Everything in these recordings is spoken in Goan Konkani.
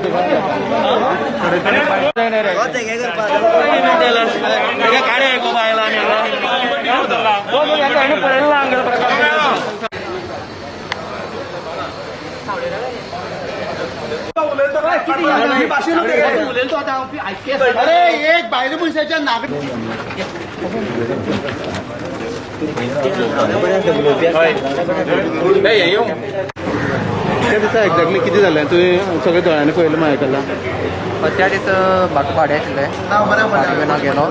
अरे एक बायल मनशाच्या नागरी. त्या दिसा एक्झॅक्टली कितें जालें? तुवें सगळें दोळ्यांनी पळयलें म्हाका. त्या दिसा म्हाका भाडें आशिल्लें, भाडें घेवन हांव गेलो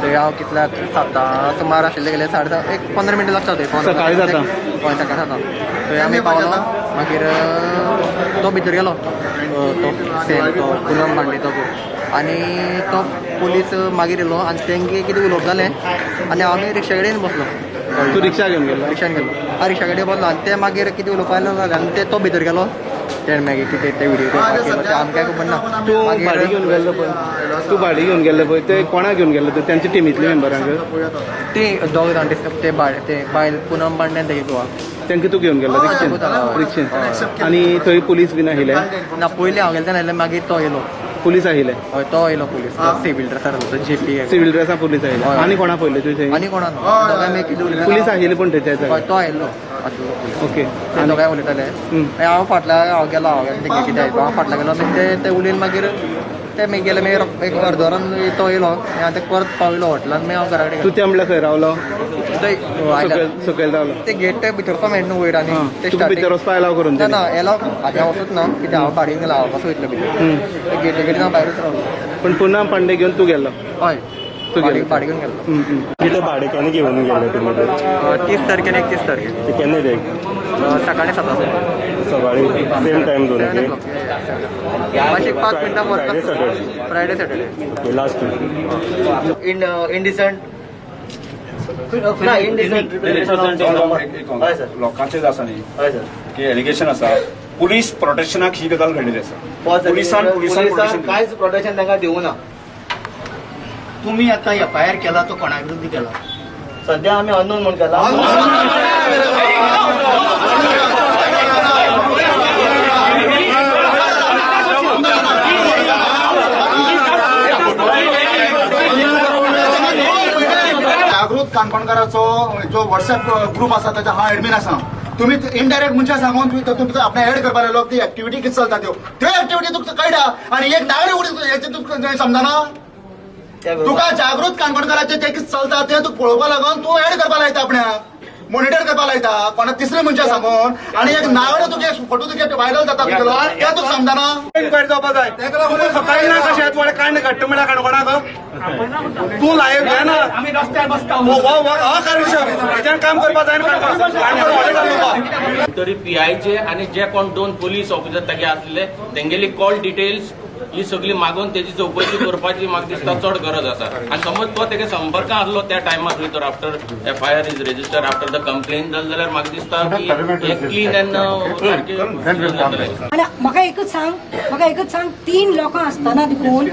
थंय. हांव कितल्याक, 7 सुमार आशिल्लें गेले, 7:30, एक 15 मिनटां लागता थंय. सकाळी 7. हय, सकाळी 7 थंय आमी पावलो. मागीर तो भितर गेलो, तो सेम तो पुनम पांडे तो आनी तो पुलीस मागीर येयलो आनी तेंगे कितें उलोवप जालें आनी हांव मागीर रिक्षा कडेन बसलो. तूं रिक्षा घेवन गेलो? रिक्षान गेलो. हांव रिक्षा कडेन बसलो आनी ते मागीर कितें उलोवपाक लागले आनी ते तो भितर गेलो. ते मागीर कितें ते व्हिडियो ते आमकां खबर ना. तूं भाडें घेवन गेल्लो पळय, तूं भाडें घेवन गेल्ले पळय, ते कोणाक घेवन गेल्ले तूं? त्यांच्या टिमींतले मेंबरांक? ते दोग जाण ते ते बायल पुनम पांडे आनी तेगे घोवा. तांकां तूं घेवन गेल्लो रिक्षेन? रिक्षेन. आनी थंय पुलीस बीन आशिल्ले? ना, पयलीं हांव गेलो तेन्ना, मागीर तो येयलो. पुलीस आशिल्ले? हय, तो येयलो पुलीस, सिवील ड्रेसार आसलो, जेपी. सिवील ड्रेसा पुलीस आशिल्ले? हय. आनी कोणा पळयले तुवें थंय? आनी कोणा ना, दोगांय मागीर कितें उलयले. पुलीस आशिल्ले पूण थंय त्या हय. जाग्यार? तो आयिल्लो आसलो पुलीस. ते दोगांय उलयताले. मागीर हांव फाटल्या हांव गेलो, हांव गेलो तेंगे कितें आयको, हांव फाटल्यान गेलो. मागीर ते ते उलयन मागीर ते मागीर गेले. मागीर एक अर्द वरान तो येयलो मागीर हांव ते परत पावयलो हॉटेलान, मागीर हांव घरा कडेन. तूं त्या म्हणल्यार खंय रावलो? थंय आयल्या. सकयल सकयल रावलो? ते गेट ते भितर वचपाक मेळना न्हू वयर आनी ते तुका भितर वचपाक एलाव करून? ना ना, एलाव आनी हांव वचूच ना कित्याक हांव भाडें गेलो, हांव कसो वयतलो भितर? ते गेटी कडेन हांव भायरूच रावलो. पण पुनम पांडे घेवन तूं गेल्लो? हय. तूं गेलो? भाडें घेवन गेल्लो. हम्म, हम्म. कितें भाडेकान्नी घेवन गेले तुमी ते? 30 तारखे आनी 31 तारखे. ते केन्ना ते? सकाळी 7 सकाळी सेम टायम दोन? 7 o'clock. मातशें 5 मिनटां Friday, फरक. Saturday? Friday, Saturday. Okay, last. In indecent ना, इनडिसंट. हय सर. लोकांचें आसा न्ही हय सर. की एलिगेशन आसा, पुलीस प्रोटेक्शनाक ही गजाल घडलेली आसा. पुलिसान पुलिसान प्रोटेक्शन कांयच प्रोटेक्शन तांकां दिवना ना. तुम्ही आता एफआयआर केला तो कोणा विरुद्ध केला? सध्या आमी अननोन म्हूण केला. जागृत काणकोणकाराचो जो व्हॉट्सॅप ग्रुप आसा, ताच्या हांव एडमीन आसा. तुम्ही इनडायरेक्ट मनशां सांगून तुमी तुमचो आपणे एड करपाक लागलो. ती एक्टिविटी कितें चलता त्यो त्यो एक्टिविटी तुका कळटा आनी एक नागरी उडी हेचें तुका समजना. तुका जागृत काणकोणकाराचें तें कितें चलता तें तुका पळोवपा लागून तूं एड करपाक लायता, आपण्याक मॉनिटर करपाक लायता कोणा तिसरे मनशां सांगून आनी एक नागडो तुगे फोटो तुगे व्हायरल जाता तुगेलो, तें तुका समजना. इन्क्वायरी जावपा जाय. तुका सकाळी ना कशें थोडें कांड घडटा म्हळ्यार काणकोणाक तूं लायव घेना. हो कार्यक्षम हेच्यान काम करपा जाय. काणकोण काणकोण व्हडलें. तरी पीआयचे आणि जे कोण दोन पोलीस ऑफिसर तागे आसले, तेंगेली कॉल डिटेल्स ही सगळी मागून तेजी चवकशी करपाची म्हाका दिसता चड गरज आसा. आनी समज तो तेगे संपर्कान आसलो त्या टायमार भितर, after FIR is register, after the complain जालें जाल्यार म्हाका दिसता की हे क्लीन अँड सारकें. आनी म्हाका एकच सांग, तीन लोकां आसतना देखून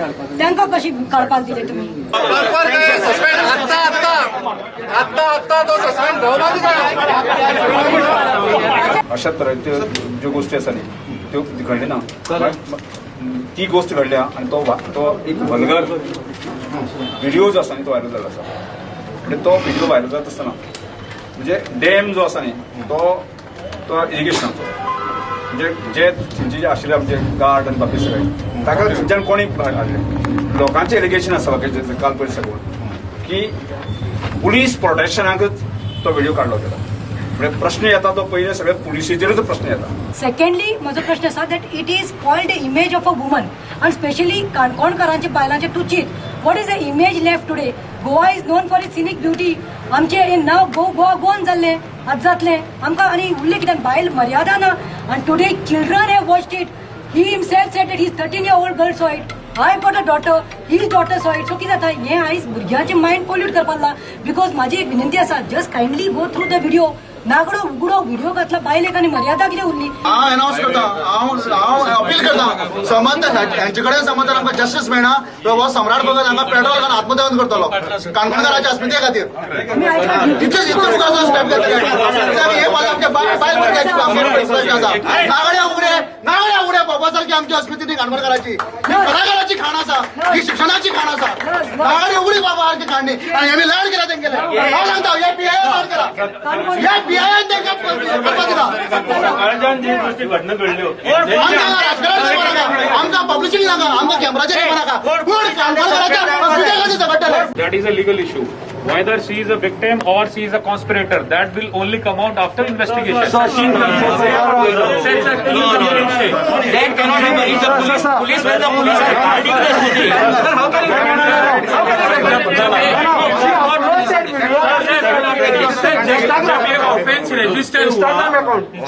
तांकां कशी काडपाक दिले तुमी? आत्ता आत्ता आत्ता आत्ता तो सस्पेंड जावपाक जाय. अशा तरेच्यो ज्यो गोश्टी आसा न्ही, त्यो घडल्यो ना. ती गोश्ट घडल्या आनी तो एक वल्गर व्हिडिओ जो आसा न्ही, तो व्हायरल जाल्लो आसा. म्हणजे तो व्हिडिओ व्हायरल जाता आसतना म्हणजे डॅम जो आसा न्ही, तो तो इरिगेशनाचो, म्हणजे जे थंयचे जे आशिल्ले आमचे गार्ड आनी बाकी सगळे, ताका थंयच्यान कोणी हाडले? लोकांचें एलिगेशन आसा बाकीचे काल पयर सगळं की पुलीस प्रोटेक्शनाकच तो व्हिडिओ काडलो गेला. म्हणजे प्रश्न येता तो पयले सगळे पुलिसेचेरूच प्रश्न येता. सेकंडली म्हजो प्रश्न आसा that it is spoiled the image of a woman आनी स्पेशली काणकोणकारांचे बायलांचे. तूं चीत, what is the image left today? Goa is known for its scenic beauty. आमचें हें नांव गो गोवा गोवन जाल्लें आतां जातलें आमकां आनी उरलें कित्याक? बायल मर्यादा ना. आनी today children have watched it. He himself said that his 13-year-old girl saw it. I got a daughter, his daughter saw it. So कितें जाता हें आयज भुरग्यांचें मायंड पोल्यूट करपाक लागला. Because म्हाजी एक विनंती आसा, just kindly go through the video. नागडो उगडो व्हिडिओ घातला बायलेक आनी मर्यादा कितें उरली? हांव अनावन्स करता, हांव हांव अपील करता, समज हेंचे कडेन समज जर आमकां जस्टीस मेळना, तर हो सम्राट भगत हांगा पेट्रोल घालून आत्मदहन करतलो काणकोणकाराच्या अस्मिते खातीर. आमी आयकला. तितलेच इतलें मुखार स्टेप घेतले. हे आमच्या बायल भुरग्याची प्रश्न आसा. नागड्या उगडे, नागड्या उगडे बाबा. दाखोवपा सारकी आमची अस्मिती न्ही काणकोणकाराची. ही कलाकाराची खाण आसा, ही शिक्षणाची खाण आसा. नागडी उगडी बाबा सारकी खाण न्ही. आनी हेमी लाड केला तेंगेले. हांव सांगता, हे पीआय लाड केला, हे पीआयन तेंकां करपा दिला. सकाळच्यान जी गोष्टी घटना घडल्यो, आमकां राजकारण करपा नाका, आमकां पब्लिसिटी नाका, आमकां कॅमेराचेर येवपा नाका, पूण काणकोणकाराच्या अस्मिते खातीर झगडटले. That is a legal issue. Whether she is a victim or she is a conspirator, that will only come out after investigation. That cannot happen. If the police, when the police are guarding the city, how can जब ये ऑफेंस रजिस्टर हुआ,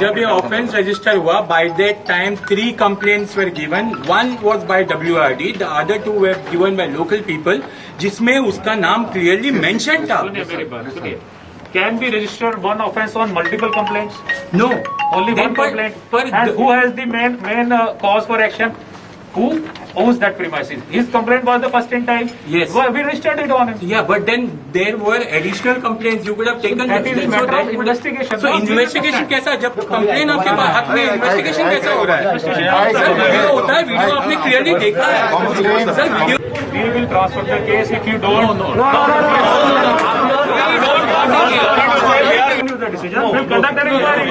जब ये ऑफेंस रजिस्टर हुआ, by that time three complaints were given. One was by WRD, the other two were given by local people, जिसमें उसका नाम क्लियरली मेंशन था. सुनिए मेरी बात सुनिए. Can be register one offence on multiple complaints? No. Only one complaint. Per And who has the main cause for action? Who owns that premises? His complaint was the first in time. Yes. Well, we registered it on him. Yeah, but then there were additional complaints. You could have taken That is so matter that of investigation. So No, we investigation understand. कैसा, जब कंप्लेन आपके हाथ में, इन्वेस्टिगेशन कैसा हो रहा है? सर, वीडियो होता है, वीडियो आपने क्लियरली देखा है sir, video. We will transfer the case if you don't. No, no, no. The decision. We'll conduct an inquiry.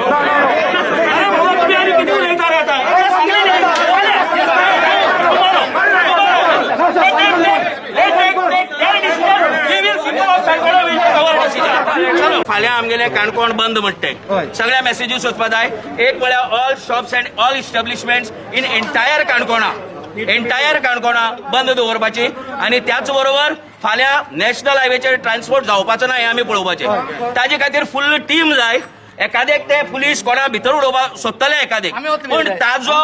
फाल्यां आमगेले काणकोण बंद म्हणटे सगळ्या मेसेजीस वचपा जाय. एक म्हळ्यार all shops and all establishments in entire काणकोणा, एंटायर काणकोणा बंद दवरपाची. आनी त्याच बरोबर फाल्यां नॅशनल हायवेचेर ट्रान्सपोर्ट जावपाचो ना हें आमी पळोवपाचें. ताजे खातीर फुल्ल टीम जाय. एकादेक ते पुलीस कोणा भितर उडोवपाक सोदतले एकादेक, पूण ताजो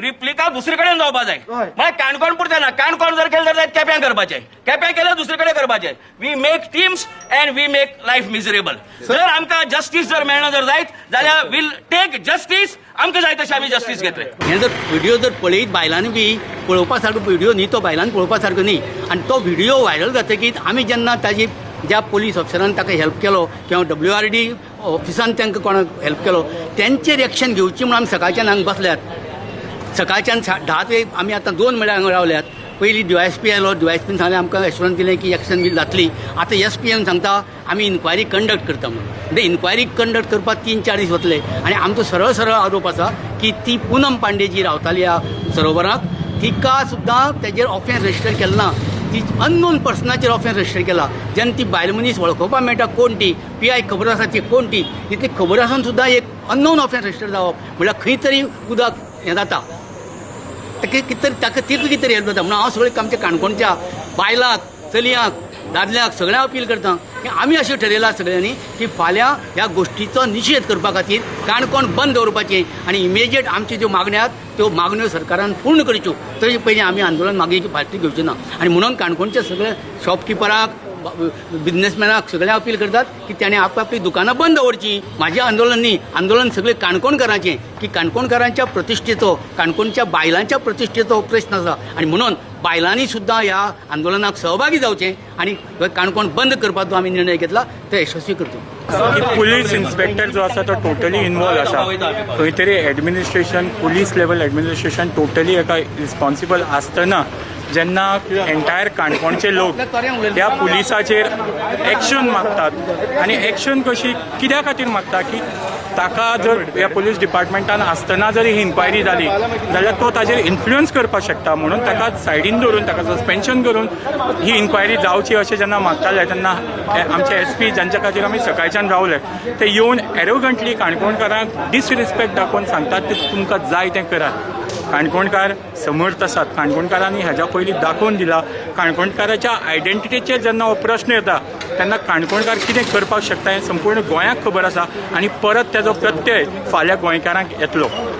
रिप्लिका दुसरे कडेन जावपा जाय. म्हळ्यार काणकोण पुरतें ना, काणकोण जर केलें जाल्यार केप्यां करपाचें, केप्यां केल्यार दुसरे कडेन करपाचें. We make teams and we make life miserable. जर आमकां जस्टीस जर मेळना जर जायत जाल्यार वील टेक जस्टीस. आमकां जाय तशें आमी जस्टीस घेतले. हे जर व्हिडिओ जर पळयत बायलांनी बी पळोवपा सारको व्हिडिओ न्ही तो, बायलांनी पळोवपा सारको न्ही. आनी तो व्हिडिओ व्हायरल जातकीच आमी जेन्ना ताजी ज्या पोलीस ऑफिसरान ताका हेल्प केलो किंवा WRD ऑफिसान तांकां कोणाक हेल्प केलो, तेंचेर एक्शन घेवची म्हणून आमी सकाळच्यान हांगा बसल्यात. सकाळच्यान 10 ते आमी आतां 2 म्हळ्यार हांगा रावल्यात. पयलीं DYSP आयलो, DYSPन सांगलें आमकां एश्युरन्स दिलें की एक्शन बी जातली. आतां SP येवन सांगता आमी इन्क्वायरी कंडक्ट करता म्हणून. म्हणजे इन्क्वायरी कंडक्ट करपाक 3-4 दीस वतले. आनी आमचो सरळ सरळ आरोप आसा की ती पुनम पांडे जी रावताली ह्या सरोवराक, तिका सुद्दां तेजेर ऑफेन्स रजिस्टर केलें ना. ती अननोन पर्सनाचेर ऑफेन्स रजिस्टर केला. जेन्ना ती बायल मनीस वळखोवपाक मेळटा कोण ती, PI खबर आसा ती कोण ती, इतली खबर आसून सुद्दां एक अननोन ऑफेन्स रजिस्टर जावप म्हळ्यार खंय तरी उदक हें जाता, ताका कितें तरी ताका तितलें कितें तरी हेल्प जाता. म्हणून हांव सगळें आमच्या काणकोणच्या बायलांक, चलयांक, दादल्यांक सगळ्यांक अपील करता की आमी अशें ठरयलां सगळ्यांनी की फाल्यां ह्या गोश्टीचो निशेध करपा खातीर काणकोण बंद दवरपाचें आनी इमिजिएट आमच्यो ज्यो मागण्यो आहात त्यो मागण्यो सरकारान पूर्ण करच्यो. तरी पयलीं आमी आंदोलन मागीर फाटी घेवचें ना. आनी म्हणून काणकोणच्या सगळ्या शॉपकिपराक, बिझनेसमॅनाक सगळ्यांक अपील करतात की ताणें आपआपली दुकानां बंद दवरचीं. म्हाजें आंदोलन न्ही, आंदोलन सगळें काणकोणकारांचें, की काणकोणकारांच्या प्रतिश्ठेचो, काणकोणच्या बायलांच्या प्रतिश्ठेचो प्रश्न आसा. आनी म्हणून बायलांनी सुद्दां ह्या आंदोलनाक सहभागी जावचें आनी काणकोण बंद करपाचो आमी निर्णय घेतला तो यशस्वी करचो. की पुलीस इन्स्पेक्टर जो आसा तो टोटली इन्वॉल्व आसा. खंय तरी administration, police level administration totally एका रिस्पॉन्सिबल आसतना जेन्ना एंटायर काणकोणचे लोक त्या पुलिसाचेर एक्शन मागतात, आनी एक्शन कशी कित्या खातीर मागता की ताका जर ह्या पुलीस डिपार्टमेंटान आसतना जर ही इन्क्वायरी जाली जाल्यार तो ताजेर इन्फ्लुयन्स करपाक शकता, म्हणून ताका सायडीन धरून ताका सस्पेन्शन करून ही इन्क्वायरी जावची अशें जेन्ना मागताले तेन्ना आमचे SP जांच्या खातीर आमी सकाळच्यान रावले ते येवन एरोगंटली काणकोणकारांक डिसरिस्पेक्ट दाखोवन सांगतात ते तुमकां जाय तें करात. काणकोणकार समर्थ आसात, काणकोणकारांनी ह्याच्या पयलीं दाखोवन दिला. काणकोणकाराच्या आयडेंटिटीचेर जेन्ना हो प्रश्न येता तेन्ना काणकोणकार कितें करपाक शकता हें संपूर्ण गोंयाक खबर आसा आनी परत तेजो प्रत्यय फाल्यां गोंयकारांक येतलो.